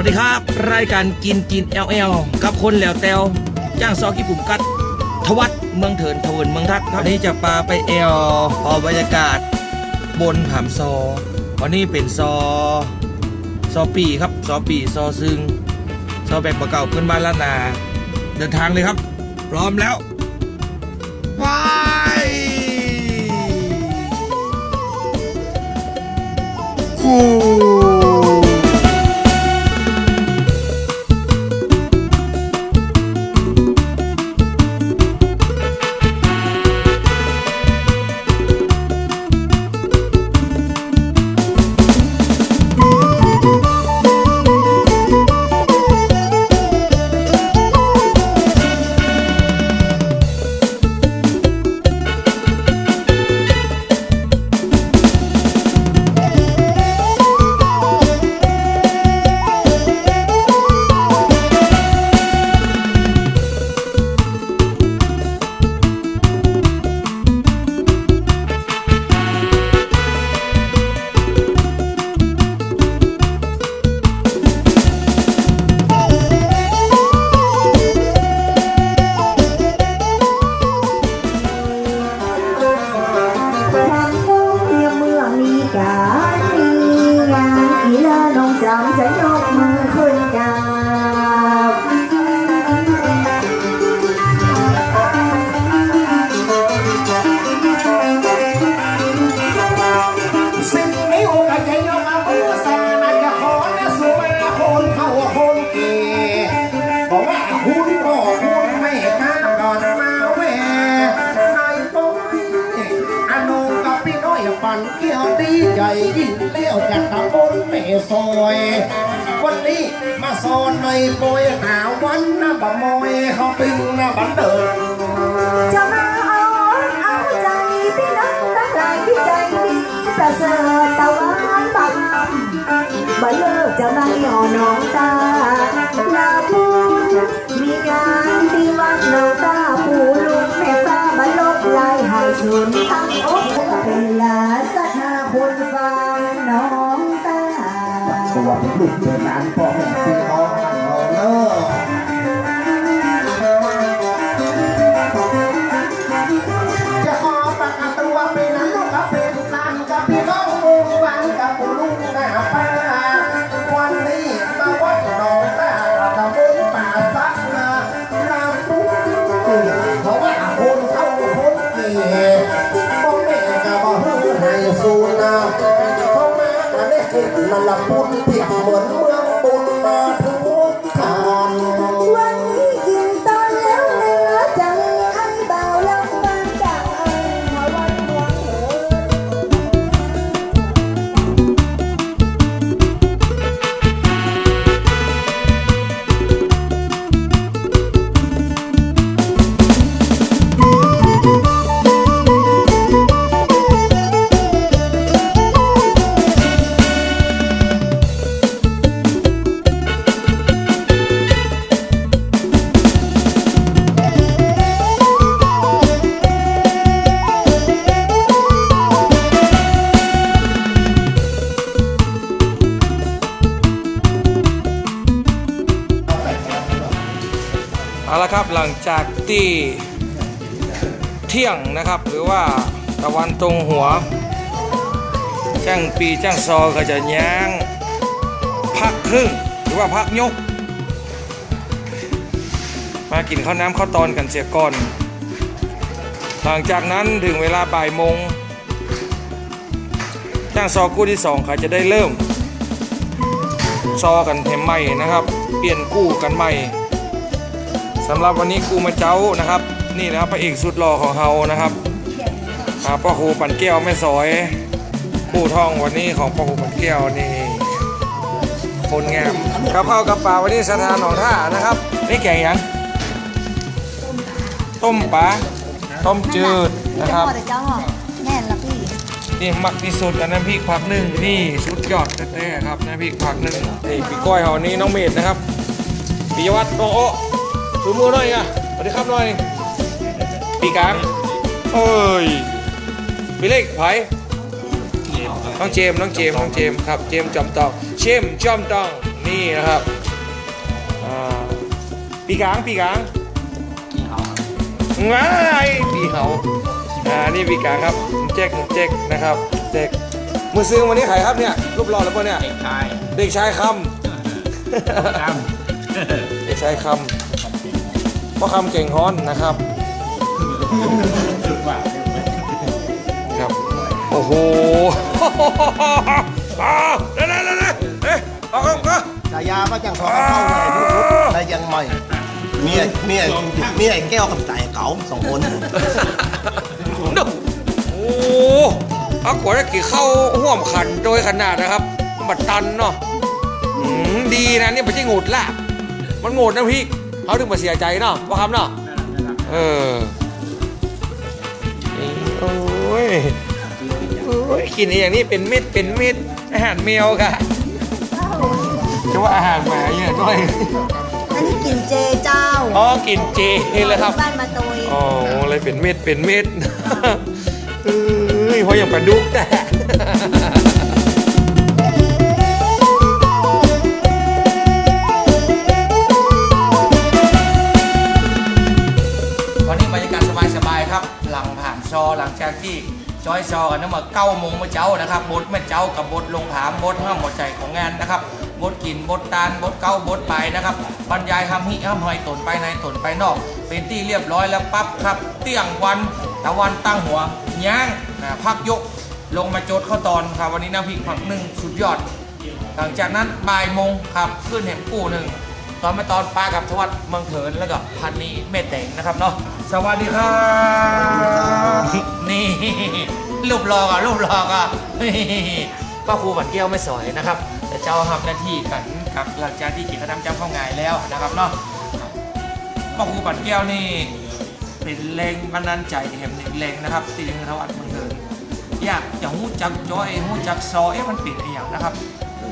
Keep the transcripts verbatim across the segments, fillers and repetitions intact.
สวัสดีครับ รายก๋านกิ๋นกิ๋นแอ่วๆ กับคนแหลวแต๋ว จ้างซอขี้ปุ๋มกั๊ด ทวัดเมืองเถิน เถินเมืองทัดครับ วันนี้จะปาไปแอ่ว เอาบรรยากาศบนผามซอ วันนี้เป๋นซอ ซอปี่ครับ ซอปี่ ซอซึ่ง ซอแบบบ่าเก่า ปื้นบ้านล้านนา เดินทางเลยครับ พร้อมแล้ว ไป เมื่อมีก๋านมีงาน อีหล้าน้องจ๋ำจะยกมือขึ้นกราบ สิ่งนี้โอกาสใหญ่ยกเอามือสานะ จะขอนะสุมาคนเฒ่าคนแก่ บอกว่าคุณพ่อคุณแม่มาก่อนมาแว่ นายป้อย อานงกับปี้น้อยปั่นเกี้ยวดีใจ๋ยิ่งแล้วจากต๋ำบลแม่สอย วันนี้ มาซอในปอยตาวันนะบ่มอย เขาตึงนะบันเดิง จะมาเอาอกเอาใจ๋ปี้น้องตังหลายตี้ใจ๋ดีประเสริฐตะวันบ่า บ่เลิกจะมาเยี่ยวน้องต๋า ละปูน มีงานตี้วัดน้องต๋า ปู่ลุงแม่ป้าบ่ลบลายหายสูญตังอก เป๋นหลานศรัทธาคนฟังน้องต๋า ตัวลูกเดินหลานป้อแม่ปี้น้องบ้านเฮาเน่อ จะขอปากตัวเป๋นลูกกับเป๋นหลานกับปี้น้องหมู่บ้านกับปู่ลุงน้าป้า วันนี้มาวัดน้องต๋าตำบลป่าสักนา ลำพูน เพราะว่าคนเฒ่าคนแก่ ป้อแม่ก็บ่หื้อหายสูญนะ เข้ามาอันนี้นั่นละปูนเปียกเหมือนเมืองปูนมาทุกคัน วันนี้กิ๋นต๋อนแล้วเน่อ จังมีไอ้บ่าวลำปางจากไอ้หัววันหลวงเถิด เอาละครับ หลังจากตี้เตี้ยงนะครับ หรือว่าตะวันตรงหัว จ้างปี้จ้างซอก็จะย้างพักครึ่ง หรือว่าพักยก มากิ๋นข้าวน้ำข้าวตอนกั๋นเสียก่อน หลังจากนั้นเถิงเวลาบ่ายโมง จ้างซอกู้ตี้สองเขาจะได้เริ่มซอกั๋นแถมใหม่นะครับ เปลี่ยนกู้กั๋นใหม่ สำหรับวันนี้กู้มาเจ๊านะครับ นี่นะครับ พระเอกสุดหล่อของเฮานะครับ อ่า ป้อครูปั่นแก้วแม่สอย กู้ท่องวันนี้ของป้อครูปั่นแก้วนี่ คนงาม กับข้าวกับป๋าวันนี้ศรัทธาหนองท่านะครับ นี่แก๋งหยัง ต้มป๋า ต้มจืดนะครับ แม่นละปี้ ตี้มักตี้สุด อันน้ำพริกผักนึ่งนี่สุดยอดแต๊ๆ ครับ น้ำพริกผักนึ่ง นี่ปี้ก้อยเฮานี่น้องเมธนะครับ ปิยวัฒน์ น้องโอ๊ะ ชูมือหน่อยอ่ะ สวัสดีครับหน่อย ปี้ก๋าง เอ้ย ปี้เล็ก ใผ น้องเจมส์ น้องเจมส์ น้องเจมส์ครับ เจมส์จอมตอง เจมส์จอมตอง นี่ นี่นะครับ อ่า ปี๋ก๋าง ปี๋ก๋าง ปี๋เหา ง่าย ปี๋เหา อ่า นี่ปี๋ก๋างครับ เจ๊ก เจ๊กนะครับ เจ๊ก เมื่อซืนวันนี้ใผครับเนี่ย รูปหล่อแล้วปะเนี่ย เด็กชาย เด็กชายคำ คำ เด็กชายคำ พ่อคำเก่งฮ้อนนะครับ ครับ โอ้โห อ่า เร็วๆๆๆ เอ๊ะ ออกกล้องก่อน ฉายาว่าจังสอง เข้าใหญ่ที่สุดในเจียงใหม่ เมีย เมีย เมียไอ้แก้วกับไอ้เก๋าสองคน โอ้ เอาขวดนั้นกิ๋นข้าวฮ่วมขันโตยขนาดนะครับ บ่ตันเนาะ อืม ดีนะเนี่ย บ่ใจ้โง่ดลาบ มันโง่ดน้ำพริก เขาถึงบ่เสียใจ๋เนาะ พ่อคำเนาะ เออ โอ้ย โอ้ย กิ๋นอย่างนี้เป๋นเม็ด เป๋นเม็ด อาหารแมวก่ะ จะว่าอาหารหมาเนี่ยด้วย อันนี้กิ๋นเจเจ้า อ๋อ กิ๋นเจเลยครับ บ้านมาโตย อ๋อ เลยเป๋นเม็ด เป๋นเม็ด เอ้ย เพราะอย่างปลาดุกแต่ วันนี้บรรยากาศสบายๆ ครับ หลังผ่านซอ หลังจากตี้จ้อยซอกั๋นตั้งแต่เก้าโมงเมื่อเจ๊านะครับ บทเมื่อเจ๊ากับบทลงผา บทห้ามหัวใจ๋ของงานนะครับ บทกิ๋น บทตาน บทเก๊า บทไปนะครับ บรรยายห้ามฮิห้ามฮอย ต๋นไปใน ต๋นไปนอก เป๋นตี้เรียบร้อยแล้วปั๊บครับ เตี้ยงวัน ตะวันตั้งหัว ย้าง อ่า พักยก ลงมาจดข้าวตอนครับ วันนี้น้ำพริกผักนึ่งสุดยอด หลังจากนั้นบ่ายโมงครับ ขึ้นแหมกู้นึ่ง ต๋อนมาตอนปากับทวัฒน์เมืองเถิน แล้วก็พันนีแม่แต๋งนะครับเนาะ สวัสดีครับ นี่ รูปหล่อก่ะ รูปหล่อก่ะ พระครูปั่นแก้วแม่สอยนะครับ แต่เจ๊าฮับหน้าตี้กั๋นครับ หลังจากตี้กิ๋นข้าวต้มจ้ำข้าวหงายแล้วนะครับเนาะ พระครูปั่นแก้วนี่ เป๋นแรงบันดาลใจ๋แหมนึ่งแรงนะครับ ตี้หื้อทวัฒน์เมืองเถิน อยากจะฮู้จักจ้อย ฮู้จักซอ เอ๊ะ มันเป๋นอะหยังนะครับ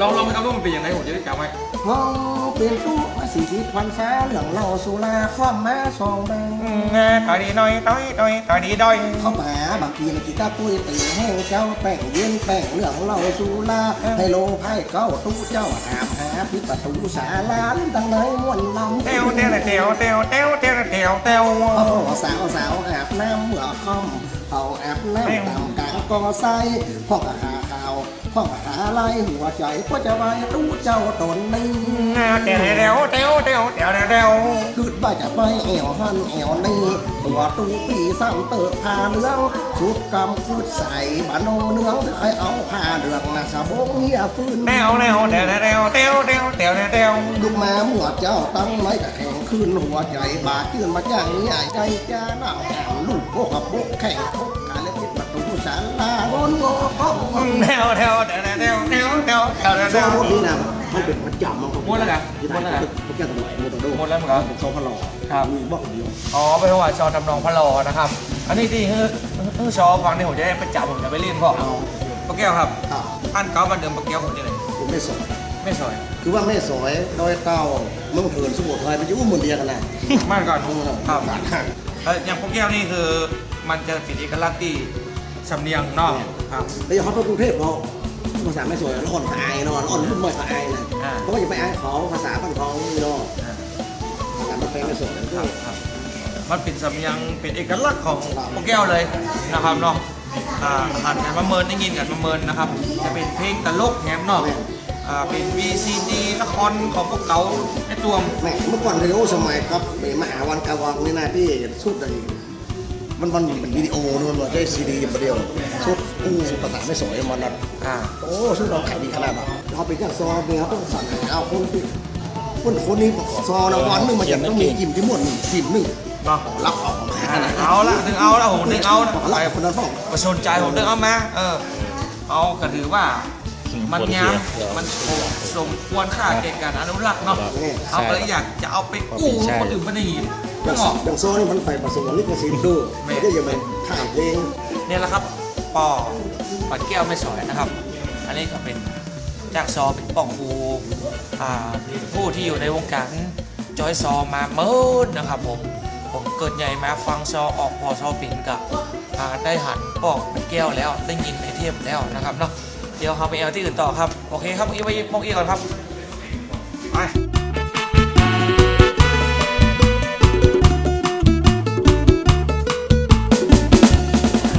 ลอง ลองไหมครับ ว่ามันเป๋นอย่างไร ผมจะได้จ๋ำไว้ เฮาเป๋นตุ๊มาสี่สิบพรรษา เรื่องเหล้าสุราคว่ำมาสองแบ่ง อืม ต่อยดีน้อย ต่อย ต่อย ต่อยดีด้อย เข้ามาบางทีมันกิ๋นกับก๋วยเตี๋ยวแห้งเจ๊า แป้งเย็นแป้ง เรื่องเหล้าสุรา เออ ไฮโลไพ่เก๊า ตุ๊เจ้าห้ามหา ปิดประตู๋ศาลา เล่นตังในม่วนลำ แต๊ว แต๊ว แต๊ว แต๊ว แต๊ว แต๊ว แต๊ว โอ้โห สาว สาวอาบน้ำเมื่อค่ำ เอาอาบน้ำต๋ามก๋างกอไส้ พ่องกะหาข่าว พ่องกะหาไล่หัวใจ๋ ก็จะไหว้ตุ๊เจ้าต๋นนี้ แต๊ว แต๊ว แต๊ว แต๊ว แต๊ว แต๊ว กึ๊ดว่าจะไปแอ่วหั้นแอ่วนี้ ตั๋วตุ๊ปี้ซ้ำเต๊อะผ้าเหลือง สุดกำกึ๊ดใส่บ่โน่เนือง ใค่เอาผ้าเหลืองน่ะสะบงเหียฟืน แต๊ว แต๊ว แต๊ว แต๊ว แต๊ว แต๊ว แต๊ว ลุกมาเมื่อเจ๊าตั้งในกะแข่งขึ้นหัวใจ๋ บ่าจื้นบ่าจ้างเหียใจ๋จ้า น้ำแข็งลูกโคกกะบกแข่งโคกกะเล็ก ประตู๋ศาลาโง่นโง่ แต๊ว แต๊ว แต๊ว แต๊ว แต๊ว แต๊ว แต๊ว แต๊ว ซอพวกนี้นะ มันเป๋นประจ๋ำ มันก็ หมดแล้วเหรอ หมดแล้วเหรอ พวกแก้วตำรวจ หมดแล้ว หมดแล้วเหรอ มันเป๋นซอพะหล่อ ครับ มีบอกเดียว อ๋อ เป๋นว่าซอตำนองพะหล่อนะครับ อันนี้ตี้หื้อ หื้อซอฟังนี่ผมจะได้ประจ๋ำ ผมจะไปเล่นพ่อ เอา ป้าแก้วครับ ครับ อันเก่าอันเดิมป้าแก้วผมจะไหน ผมแม่สอย แม่สอย คือว่าแม่สอย ดอยเต่า เมืองเถิน สุโขทัย มันจะอู้เมืองเดียวกั๋นนะ บ้านก่อน เออ ครับ บ้านก่อน เอ่อ อย่างป้าแก้วนี่คือมันจะเป๋นเอกลักษณ์ตี้สำเนียงเนาะ แม่น ครับ แล้วอย่างเขาไปกรุงเทพฯเนาะ ภาษาแม่สอยละอ่อนผะอายเนาะ ละอ่อนรุ่นใหม่ผะอายนะ อ่า เพราะว่าอย่าไปอายเขา ภาษาบ้านเขานี่เนาะ อ่า ภาษามันแปลงแม่สอย ครับ ครับ มันเป๋นสำเนียง เป๋นเอกลักษณ์ของ ครับ ป้าแก้วเลยนะครับเนาะ อ่า หันกั๋นมาเมิน ได้ยินกั๋นมาเมินนะครับ จะเป๋นเพลงตลกแหมเนาะ แม่น อ่า เป๋นวีซีดี ละครของพวกเก่าไอ้ตวง แม่น เมื่อก่อนเดี๋ยวสมัยครับ เป๋นมหาวันกาวังนี่นะ ตี้สุดเลย มัน มันเป๋นวิดีโอนะ มันบ่ใจ้ซีดีอย่างเดียว สุดอู้ภาษาแม่สอยมันนะ อ่า โอ้ สุดเราขายดีขนาดนั้น เราไปจ้างซอเนี่ย เราต้องสั่งให้เอาคนตี้ คน คนนี้ซอนะ วันนึ่งมันจะต้องมีกิ๋มตี้ม่วนนึ่ง กิ๋มนึ่ง เนาะ รับเอามา อ่า เอาละ นึ่งเอาละ โห นึ่งเอาละ รับคนนั้นเปล่า ไป บ่สนใจ๋ โห นึ่งเอามา เออ เอา ก็ถือว่า มันงาม มันสมควรค่าแก่ก๋านอนุรักษ์เนาะ นี่ เฮาก็เลยอยากจะเอาไปอู้หื้อคนอื่นเปิ้นได้ยิน อย่าง อย่างซอนี่มันไปประสงค์ลิขสิทธิ์ดู แม่น มันก็ยังเป็นข้ามเพลง เนี่ยแหละครับ ป้อปั่นแก้วแม่สอยนะครับ อันนี้ก็เป๋นจากซอ เป๋นป้อครู อ่า ผู้ตี้อยู่ในวงก๋าน จ้อยซอมาเมินนะครับผม ผมเกิดใหญ่มาฟังซอออกผ่อซอเป๋นก็ อ่า ได้หันป้อปั่นแก้วแล้ว ได้ยินในเทปแล้วนะครับเนาะ เดี๋ยวเฮาไปแอ่วตี้อื่นต่อครับ โอเคครับ เมื่อกี้ไว้ป้องอี้ก่อนครับ ไป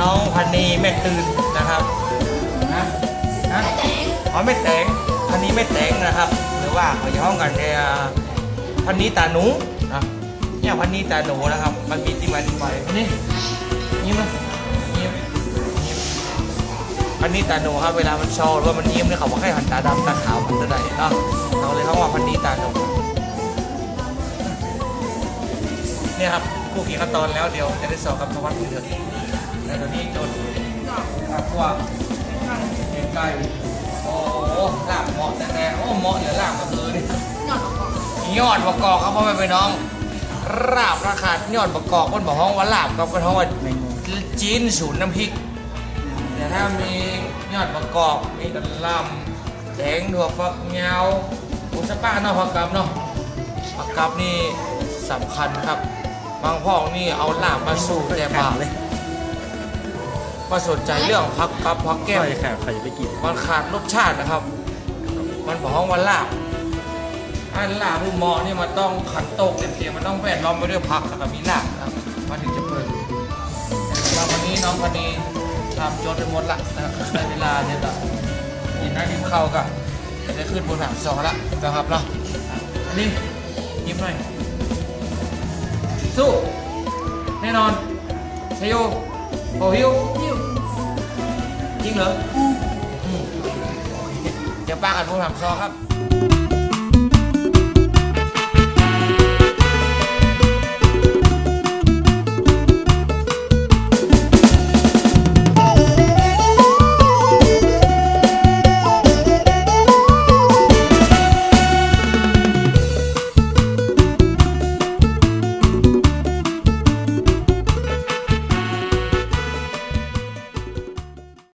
น้องพันนีแม่ตื่นนะครับ นะ นะ อ๋อ แม่แต๋ง พันนีแม่แต๋งนะครับ หรือว่าเขาจะฮ้องกั๋นเนี่ย พันนีต๋าหนูนะ เนี่ยพันนีต๋าหนูนะครับ มันมีตี้มาตี้ไป นี่ ยิ้มนะ ยิ้ม ยิ้ม พันนีต๋าหนูครับ เวลามันซอหรือว่ามันยิ้มเนี่ย เขาบอกให้หันต๋าดำต๋าขาวมันจะได้เนาะ เขาเลยฮ้องว่าพันนีต๋าหนู เนี่ยครับ ครูเขียนขั้นตอนแล้ว เดี๋ยวจะได้สอบกับสวัสดิ์เดือน แล้วต๋อนนี้จด ครับ พวกเอ็นไก่ โอ้โห ลาบเหมาะแต๊ๆ โอ้ เหมาะเหลือลาบก็คือนี่ ยอดมะกอกครับพ่อแม่พี่น้อง ลาบราคายอดมะกอก เปิ้นบ่ฮ้องว่าลาบครับ เปิ้นฮ้องว่าจีนสูตรน้ำพริก แต่ถ้ามียอดมะกอก มีกะหล่ำ แต๋ง ถั่วฝักยาว หมูสะป๊ะเนาะ ผักกั๊บเนาะ ผักกั๊บนี่สำคัญครับ บางพ่อนี่เอาลาบมาสู้แต่บ่า บ่สนใจ๋เรื่องผักกั๊บผักแก้ม ใช่ครับ ใครจะไปกิ๋น มันขาดรสชาตินะครับ มันบ่ฮ้องว่าลาบ อันลาบหื้อเหมาะนี่มันต้องขันโตกเต็มๆ มันต้องแวดล้อมไปด้วยผักแล้วก็มีลาบนะครับ มันถึงจะเปิด แต่ว่าวันนี้น้องคนนี้ทำจดไปหมดละนะครับ ได้เวลาเนี่ยก็กิ๋นน้ำกิ๋นข้าวก็จะได้ขึ้นบนหลังซอละนะครับเนาะ อันนี้ยิ้มหน่อย สู้ แน่นอน ชัยโย เป่าฮิ้ว จริงเหรอ อืม เดี๋ยวปะกั๋นบนหลังซอครับ